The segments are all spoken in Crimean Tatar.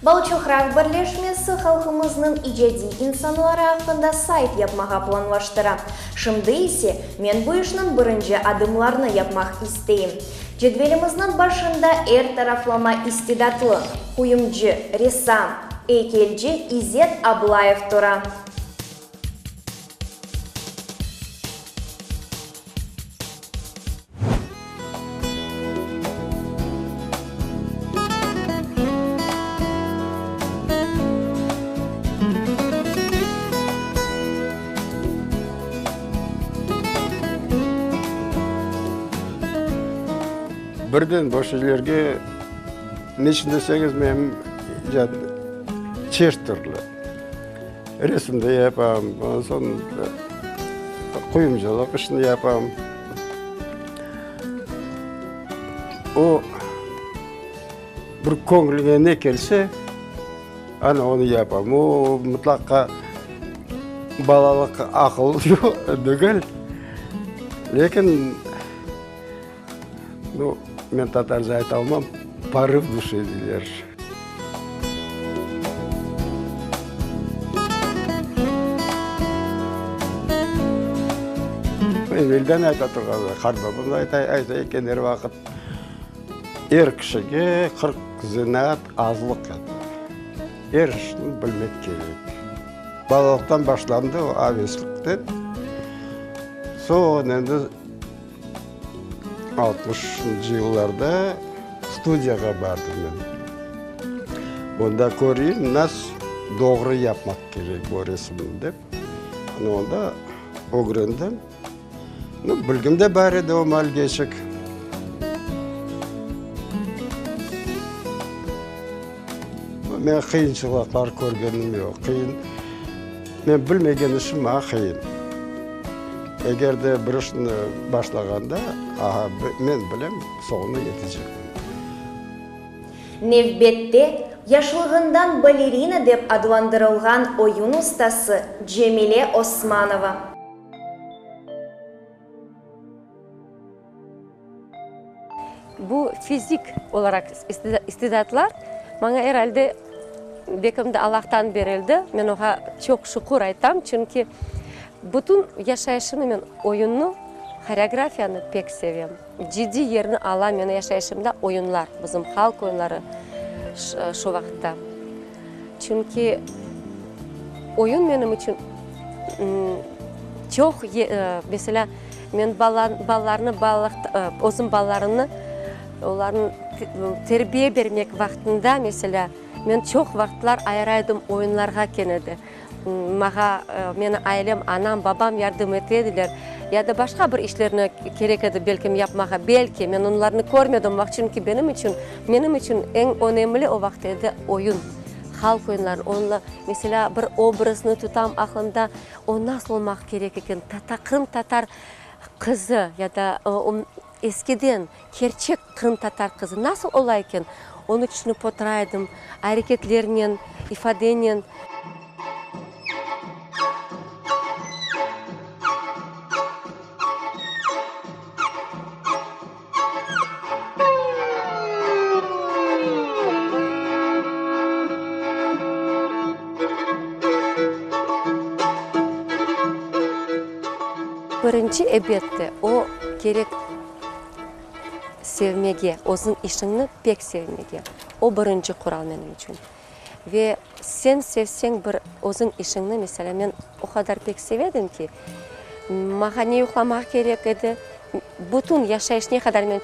Balçoqraq birleşmesi halqımıznıñ icadiy insanları aqqında sayt yapmağa planlaştıra. Şimdi ise men bu işniñ birinci adımlarını yapmaq isteyim. Cedvelimizniñ başında er taraflama istidatlı, quyumcı, ressam, eykelci İzzet Ablayev tura. Birden bu şeylerge, neçün deseñiz, menim icat çeşit türlü. Resim de yapam, ondan soñ quyumcılıq işini yapam. O, bir köñlüñe ne kelse, ana onı yapam. O, mıtlaqa balalıq aqıl degil, lâkin, nu, men tatarca ayta almam, porıv duşi deyler. Evelden ayta turğan, qartbabam da ayta eken er vaqıt, Er kişige 40 zenaat azlıq eter. Er işni bilmek kerek. Balalıqtan başlandı o aveslikten. Soñ endi altmışıncı yıllarda studiyağa bardım men. Onda köreyim, nas doğru yapmaq kerek bu resimni dep. Ana onda ögrendim. Nu, bilgim de bar edi o maalgeçik. Men qıyınçılıqlar körgenim yoq. Qıyın, men bilmegen işim maña qıyın. Eger de bir işni başlağanda, aha, men bilem, soñuna yetecekmen. Nevbette, yaşlığından balerina dep adlandırılğan oyun ustası Cemile Osmanova. Bu fizik olaraq istidatlar maña er alde bekim de Allahtan berildi. Men oña çoq şükür aytam, çünki bütün yaşayışımı men oyunnı, horeografiyanı pek sevem. Ciddiy yerni ala menim yaşayışımda oyunlar, bizim halq oyunları şu vaqıtta. Çünki oyun menim içün çoq, meselâ, men balalarnı balalıqta, özüm balalarımnı, olarnı terbiye bermek vaqtında, meselâ, men çoq vaqıtlar ayıra edim oyunlarğa kene de. Maña, meni ailem, anam, babam yardım ete ediler. Ya da başqa bir işlerni kerek edi belkim yapmağa, belki, men onlarnı körmedim o vaqıt, çünki benim içün, menim içün eñ önemli o vaqıt edi oyun, halq oyunları, onunla, meselâ, bir obraznı tutam aqlımda, o nasıl olmaq kerek eken, qırımtatar qızı ya da eskiden kerçek qırımtatar qızı nasıl ola eken, onı tüşünip otura edim, areketlernen, ifadenen. Birinci, ebette, o kerek sevmege, özüñ işiñni pek sevmege. O birinci qural menim içün. Ve sen sevseñ bir özüñ işiñni, meselâ, men o qadar pek seve edim ki, maña ne yuqlamaq kerek edi, bütün yaşayış ne qadar men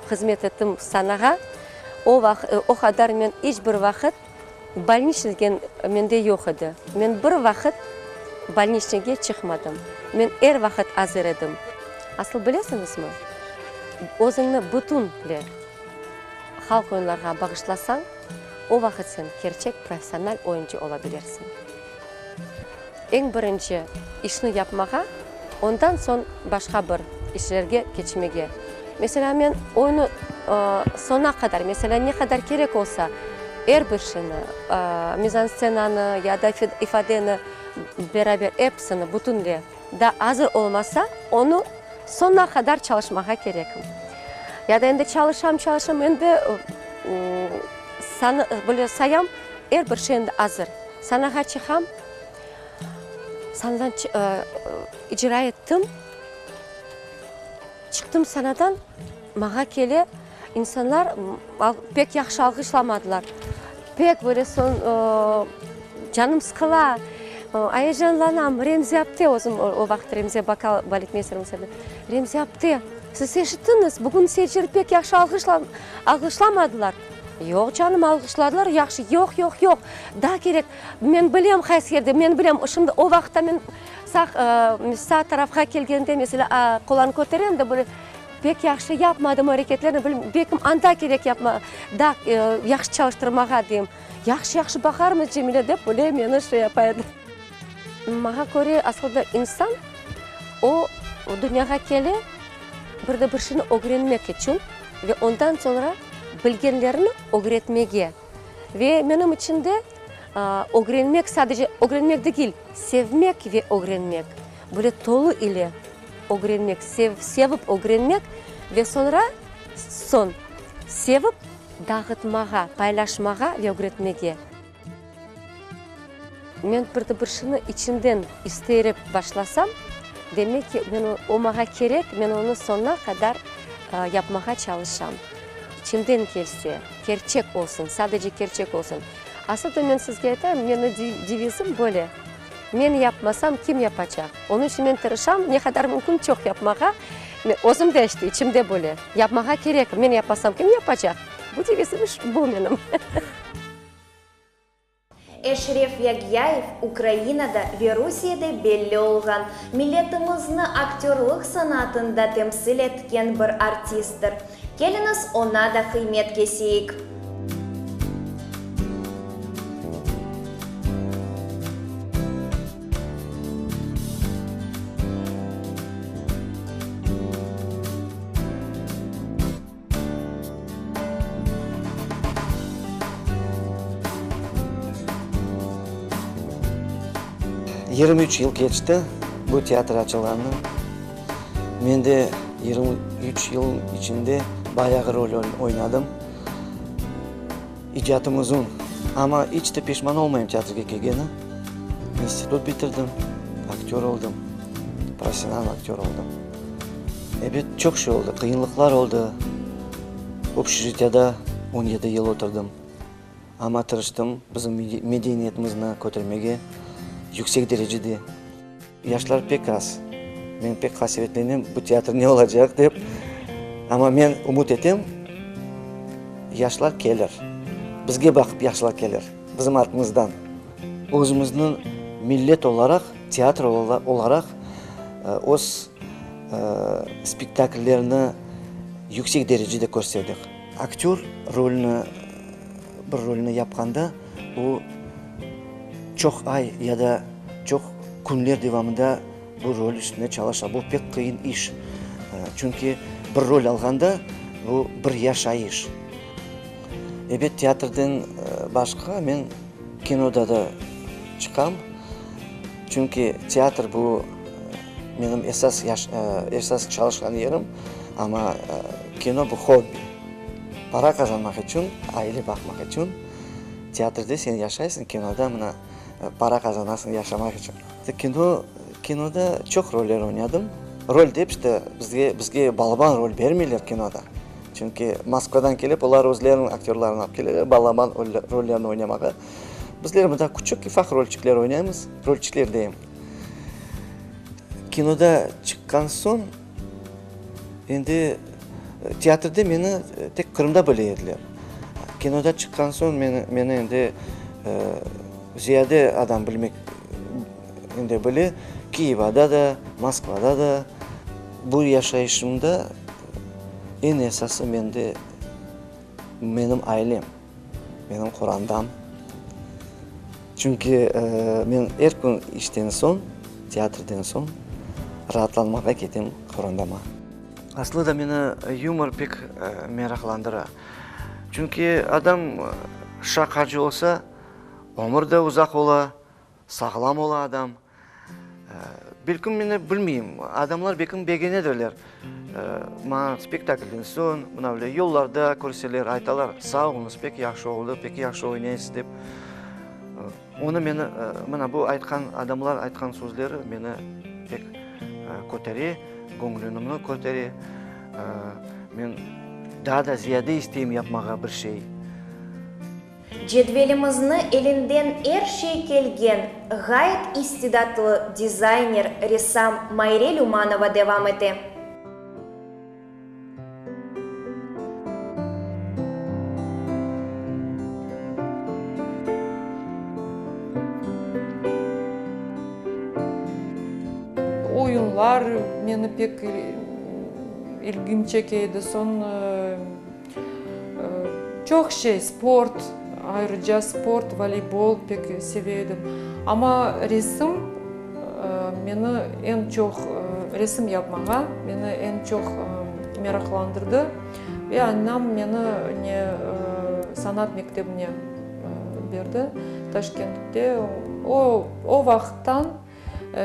hızmet ettim sanağa, o vaqıt, o qadar men iç bir vaqıt bolniçnıy degen mende yoq edi. Men bir vaqıt bolniçnıyge çıqmadım. Men er vaqıt azır edim. Asıl bilesiñizmi, özüñni bütünle halq oyunlarğa bağışlasañ, o vaqıt sen kerçek professional oyuncı ola bilirsiñ. Eñ birinci işni yapmağa, ondan soñ başqa bir işlerge keçmege. Meselâ, men oyunı soñuna qadar, meselâ, ne qadar kerek olsa, er bir şeyni, mizanscenanı ya da ifadeni beraber episini bütünle da azır olmasa, onı soñuna qadar çalışmağa kerekim. Ya da endi çalışam, çalışam, endi. Sana, böyle sayam, er bir şey endi azır. Sanağa çıqam, sanadan icra ettim, çıqtım sanadan, maña kele insanlar pek yahşı alğışlamadılar. Pek böyle soñ canım sıqıla, ayecanlanam, Remzi apte, özüm o vaqıt Remziye Bakal baletmeysterimiz edi, Remziye apte, siz eşittiñiz, bugün seyirciler pek yahşı alğışlamadılar. Yoq, canım, alğışladılar yahşı. Yoq, yoq, yoq, daa kerek. Men bilem qaysı yerde, men bilem. Şimdi o vaqıtta men sağ, sağ tarafqa kelgende, meselâ, qollarnı köterem de, böyle pek yahşı yapmadım areketlerni, bilmeyim, belkim anda kerek yapma, daa yahşı çalıştırmağa deyim. Yahşı, yahşı, baqarmız, Cemile, dep böyle meni şey yapa edi. Maña köre, aslında insan, o, dünyağa kele bir de bir şeyni ögrenmek içün ve ondan soñra bilgenlerini ögretmege. Ve menim içün de ögrenmek, sadece ögrenmek degil, sevmek ve ögrenmek, böyle tolu ile ögrenmek, sevip ögrenmek ve soñra, soñ, sevip dağıtmağa, paylaşmağa ve ögretmege. Men bir de bir şeyni içimden isteyerek başlasam, demek ki, men o maña kerek, men onı soñuna qadar yapmağa çalışam. İçimden kelse, kerçek olsun, sadece kerçek olsun. Asıl da men sizge aytayım, meni devizim böyle, men yapmasam, kim yapacaq? Onıñ içün men tırışam, ne qadar mümkün çoq yapmağa. Özüm de işte içimde böyle, yapmağa kerek, men yapmasam, kim yapacaq? Bu devizim bu menim. Eşref Yagyayev Ukrainada ve Rusiyede belli olğan, milletimizni aktörlıq sanatında temsil etken bir artisttir. Keliñiz oña da qıymet keseyik. 23 yıl keçti bu teatr açılğanı. Men de 23 yıl içinde bayağı rol oynadım. İcatım uzun, amma iç de peşman olmayım teatrge kelgeni. İnstitut bitirdim, aktör oldım, professional aktör oldım. Ebet, çoq şey oldı, qıyınlıqlar oldı. Общежitiyada 17 yıl oturdım. Amma tırıştım bizim medeniyetimizni kötermege yüksek derecede. Yaşlar pek az. Men pek qasevetlenem, bu teatr ne olacaq dep. Amma men ümüt etem, yaşlar kelir. Bizge baqıp yaşlar kelir, bizim artımızdan. Özümizniñ millet olaraq, teatr olaraq öz spektakllerini yüksek derecede kösterdik. Aktör rolüni, bir rolüni yapqanda, o, çoq ay ya da çoq künler devamında bu rol üstünde çalışa. Bu pek qıyın iş. Çünki bir rol alğanda, bu bir yaşayış. Ebet, teatrden başqa men kinoda da çıqam. Çünki teatr bu menim esas esas çalışqan yerim, amma kino bu hobbi. Para qazanmaq içün, aile baqmaq içün teatrde sen yaşaysıñ, kinoda mına para qazanasıñ yaşamaq içün. Kino, kinoda çoq roller oynadım. Rol dep işte bizge, bizge balaban rol bermeyler kinoda. Çünki Moskvadan kelip olar özleriniñ aktörlarını alıp keleler balaban rollerni oynamağa. Bizler mında küçük ufaq rolçikler oynaymız, rolçikler deyim. Kinoda çıqqan soñ endi teatrde meni tek Qırımda bile ediler. Kinoda çıqqan soñ meni, meni endi ziyade adam bilmek endi bile, Kiyevada da, Moskvada da. Bu yaşayışımda eñ esası mende menim ailem, menim qorandam. Çünki men er kün işten soñ, teatrden soñ raatlanmağa ketem qorandama. Aslı da meni yumor pek meraqlandıra. Çünki adam şaqacı olsa, ömür de uzaq ola, sağlam ola adam. Belkim meni, bilmeyim, adamlar belkim begenedirler. Maña spektaklden soñ, mına böyle yollarda körseler, aytalar, sağ oluñız, pek yahşı oldı, pek yahşı oynaysız dep. Onı meni, mına bu aytqan adamlar aytqan sözleri meni pek kötere, göñlünimni kötere. Men daa da ziyade isteyim yapmağa bir şey. Cedvelimizni elinden er şey kelgen, ğayet istidatlı dizayner, ressam Mayre Lümanova devam ete. Oyunlar meni pek ilgim çeke edi. Soñ çoq şey, sport, ayrıca sport, voleybol pek seve edim. Amma resim meni eñ çoq, resim yapmağa meni eñ çoq meraqlandırdı ve anam meni ne sanat mektebine berdi Taşkentte. O, o vaqıttan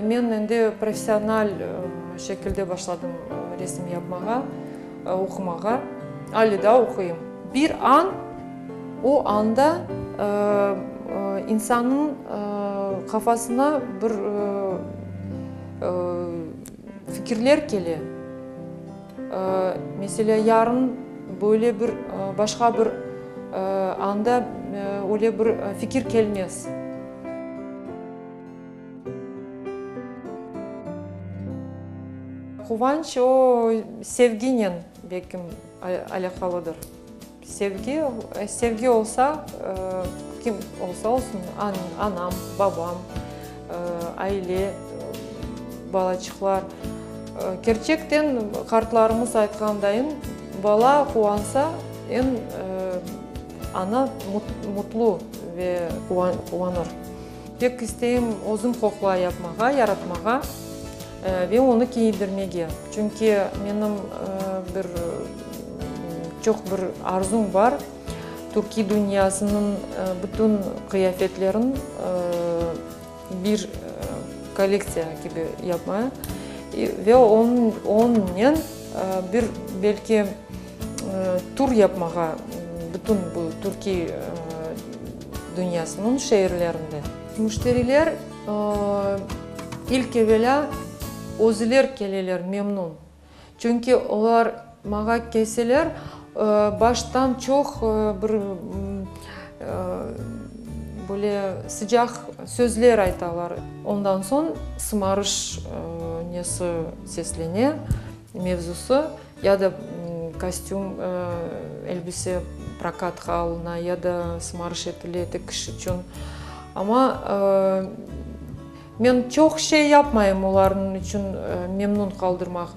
Men endi professional şekilde başladım resim yapmağa, oqumağa. Ale daa oquyım. Bir an, o anda insannıñ qafasına bir fikirler kele. Meselâ, yarın böyle bir başqa bir anda öyle bir fikir kelmez. Quvanç o, sevginen belkim alâqalıdır. Sevgi, sevgi olsa, kim olsa olsun, anam, babam, aile, balaçıqlar. Kerçekten, qartlarımız aytqandayın, bala quvansa, eñ ana mutlu ve quvanır. Pek isteyim özüm qoqla yapmağa, yaratmağa ve onı kiyindirmege. Çünki menim bir çoq bir arzum bar, türkiy dünyasınıñ bütün qıyafetlerin bir kollektsiya kibi yapmaya ve onıñnen bir belki tur yapmağa bütün bu türkiy dünyasınıñ şeerlerinde. Müşteriler ilk evelâ özüler keleler memnun. Çünki olar maña kelseler, baştan çoq bir böyle sıcaq sözler aytalar. Ondan soñ sımarış nesi seslene, mevzusı. Ya da kostüm, elbise prokatqa alına, ya da sımarış etile tikiş içün. Amma men çoq şey yapmayım olarnıñ içün memnun qaldırmaq.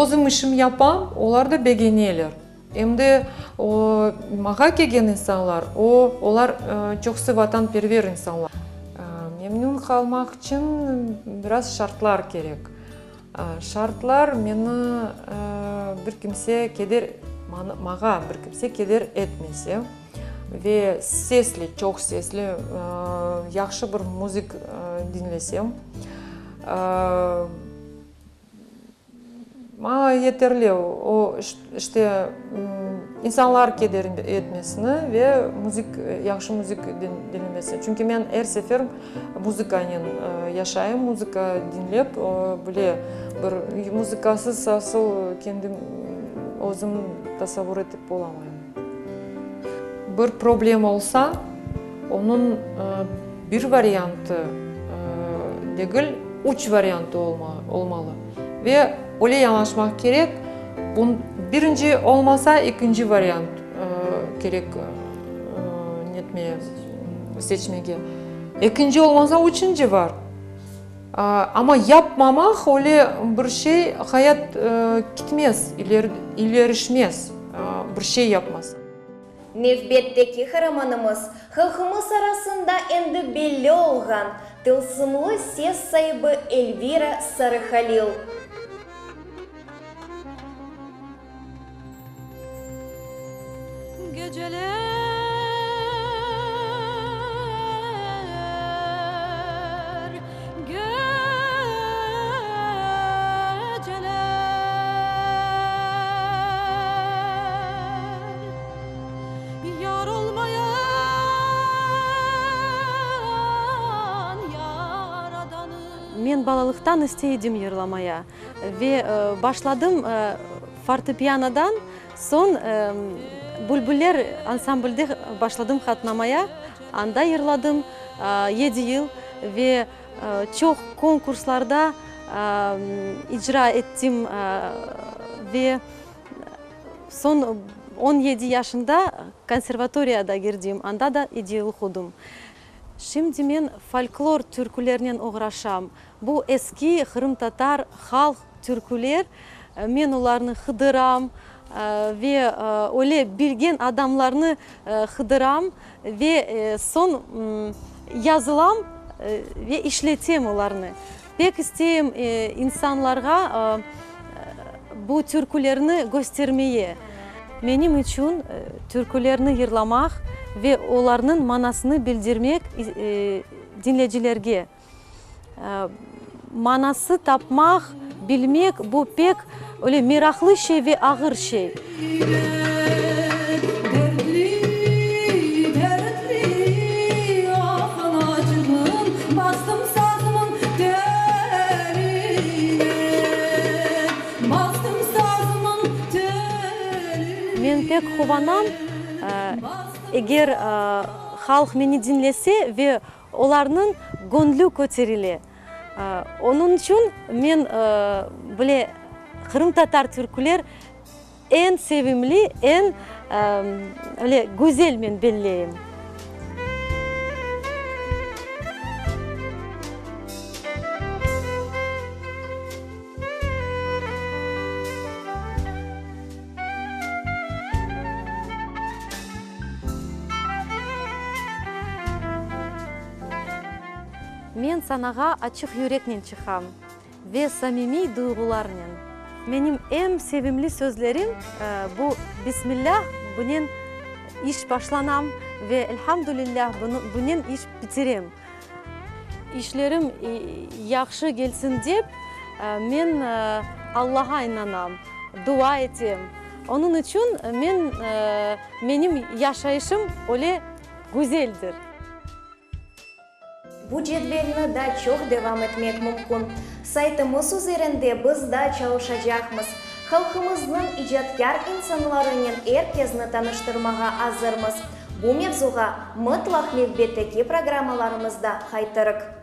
Özüm işim yapam, olar da begeneler. Em de maña kelgen insanlar, o, olar çoqusı vatanperver insanlar. Memnün qalmaq içün biraz şartlar kerek. Şartlar meni bir kimse keder, maña bir kimse keder etmese ve sesli, çoq sesli yahşı bir müzik diñlesem, maña yeterli o, işte, insanlar keder etmesini ve müzik, yahşı müzik diñlemesi. Çünki men er sefer Muzıkanen yaşayım, muzıka diñlep, bile bir muzıkasız asıl kendim özüm tasavvur etip olamayım. Bir problem olsa, onıñ bir variantı degil, üç variantı olmalı. Ve öyle yanaşmaq kerek, birinci olmasa, ekinci variant kerek netmeye. Seçmege. Ekinci olmasa, üçünci bar. Amma yapmamaq öyle bir şey, hayat kitmez, ilerişmez, bir şey yapmasañ. Nevbetteki qaramanımız, halqımız arasında endi belli olğan tılsımlı ses saibi Elvira Sarıhalil. Geceler, geceler. Men balalıqtan istey edim yırlamaya ve başladım fortepianodan, soñ Bülbüller ansamblde başladım qatnamaya, anda yırladım yedi yıl ve çoq konkurslarda icra ettim ve soñ 17 yaşında konservatoriyada kirdim, anda da yedi yıl oqudım. Şimdi men folklor türkülernen oğraşam. Bu eski qırımtatar halq türküler, men olarnı qıdıram ve öyle bilgen adamlarnı qıdıram ve soñ yazılam ve işletem olarnı. Pek isteyim insanlarğa bu türkülerni köstermeye. Menim içün türkülerni yırlamaq ve olarnıñ manasını bildirmek diñleyicilerge manası tapmaq, bilmek bu pek öyle meraqlı şey ve ağır şey. Men pek quvanam, eger halq meni diñlese ve olarnıñ göñlü köterile. Onıñ içün men bile qırımtatar türküler eñ sevimli, eñ öyle güzel men belleyim. Men sanağa açıq yüreknen çıqam ve samimiy duyğularnen. Menim eñ sevimli sözlerim bu Bismillâh, bunen iş başlanam ve Elhamdülillâh, bunen iş bitirem. İşlerim yahşı kelsin dep, men Allağa inanam, dua etem. Onıñ içün men, menim yaşayışım öyle güzeldir. Bu cedvelni daa çoq devam etmek mümkün. Saytımız üzerinde biz daa çalışacaqmız. Halqımıznıñ icatkâr insanlarınen er kezni tanıştırmağa azırmız. Bu mevzuğa mıtlaq nevbetteki programmalarımızda qaytırıq.